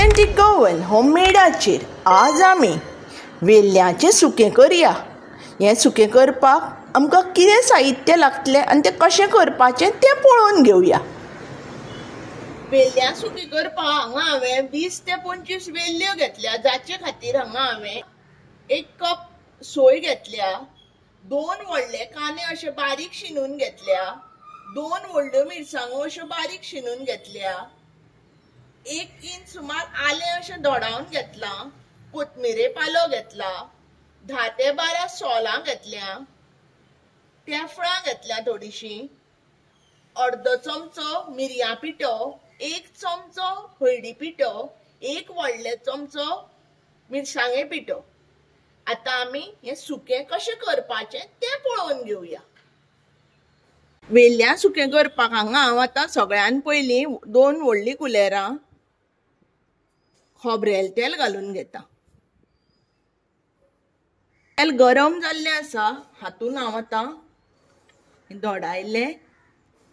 Authentic Goan होममेडाचेर आज आमी वेल्ल्याचें सुकें करया. हें सुकें करपाक आमकां कितें साहित्य लागतलें आनी तें कशें करपाचें तें पळोवन घेवया. वेल्ल्या सुकें करपाक हांगा हांवें 20 ते 25 वेल्ल्यो घेतल्या, जाचे खातीर हांगा हांवें 1 कप सोय घेतल्या, 2 व्हडले कांदे अशे बारीक शिनून घेतल्या, 2 व्हडल्यो मिरसांगो अश्यो बारीक शिनून घेतल्या, 1 इंच सुमार आलें अशें धोडावन घेतलां, कोथमिरे पालो घेतला, 10 ते 12 सोलां घेतल्या, तेफळां घेतल्या थोडीशीं, अर्दो चमचो मिरयां पिठो, 1 चमचो हळदी पिठो, 1 व्हडले चमचो मिरसांगे पिठो. आतां आमी हें सुकें कशें करपाचें तें पळोवन घेवया. वेल्ल्या सुकें करपाक हांगा हांव आतां सगळ्यान पयलीं 2 व्हडलीं कुलेरां खोबरेल तेल घालून घेता. तेल गरम जाल्लें आसा, हातून हांव आतां धोडायल्लें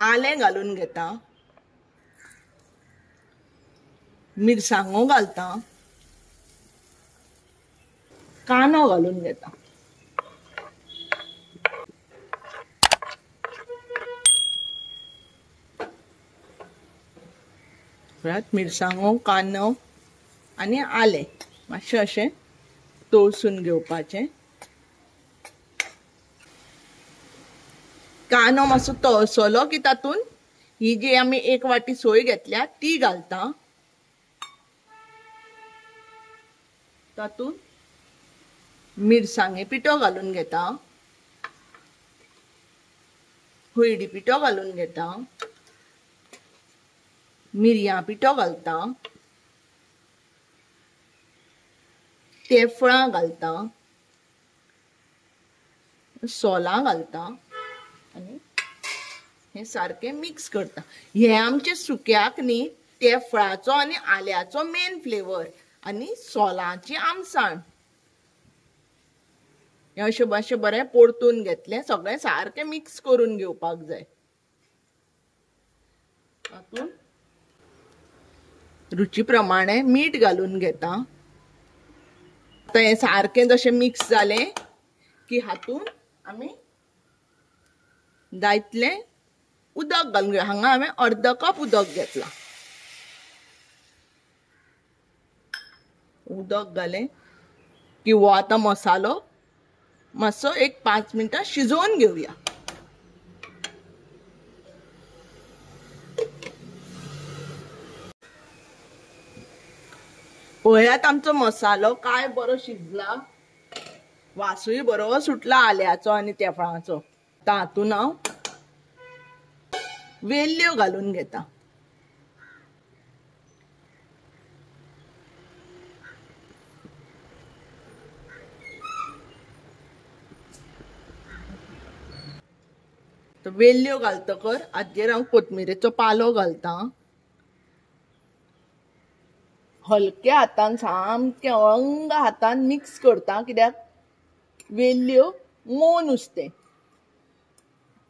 आलें घालून घेता, मिरसांगो घालता, कांदो घालून घेता. मिरसांगो, कांदो आनी आलें मातशें अशें तळसून घेवपाचें. कांदो मातसो तळसलो की तातूंत ही जी आमी 1 वाटी सोय घेतल्या ती घालता, तातूंत मिरसांगे पिठो घालून घेता, हळदी पिठो घालून घेता, मिरयां पिठो घालता, तेफळां घालता, सोलां घालता आनी हें सारकें मिक्स करता. हें आमच्या सुक्याक न्ही तेफळाचो आनी आल्याचो मेन फ्लेवर आनी सोलांची आमसाण. हें अशें मातशें बरें परतून घेतलें, सगळें सारकें मिक्स करून घेवपाक जाय. तातूंत रुची प्रमाणे मीठ घालून घेता. आतां हें सारकें जशें मिक्स जालें की हातूंत आमी जायतलें उदक घालून घेवया. हांगा हांवें अर्द कप उदक घेतलां. उदक घालें की हो आतां मसालो मातसो एक 5 मिनटां शिजोवन घेवया. पळयात आमचो मसालो काय बरो शिजला, वासूय बरो सुटला आल्याचो आनी तेफळांचो. आतां हातूंत हांव वेल्ल्यो घालून घेता. वेल्ल्यो घालतकर हाजेर हांव कोथमिरेचो पालो घालता. हलक्या हातान सामकें अळंग हातान मिक्स करता, कित्याक वेल्ल्यो मोव नुस्तें,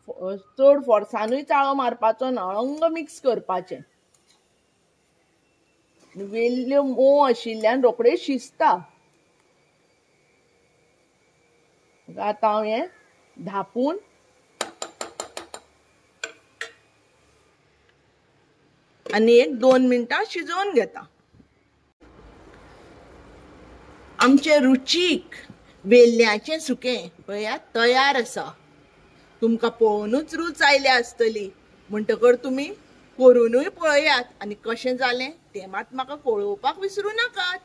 चड फोर्सानूय चाळो मारपाचो ना, अळंग मिक्स करपाचें. वेल्ल्यो मोव आशिल्ल्यान रोखडें शिजता. आतां हांव हें धांपून आनी एक 2 मिनटां शिजोवन घेता. आमचें रुचीक वेल्ल्याचें सुकें पळयात तयार आसा. तुमकां पळोवनूच रूच आयल्या आसतली, म्हणटकर तुमी करुनूय पळयात आनी कशें जालें तें मात म्हाका कळोवपाक विसरूं नाकात.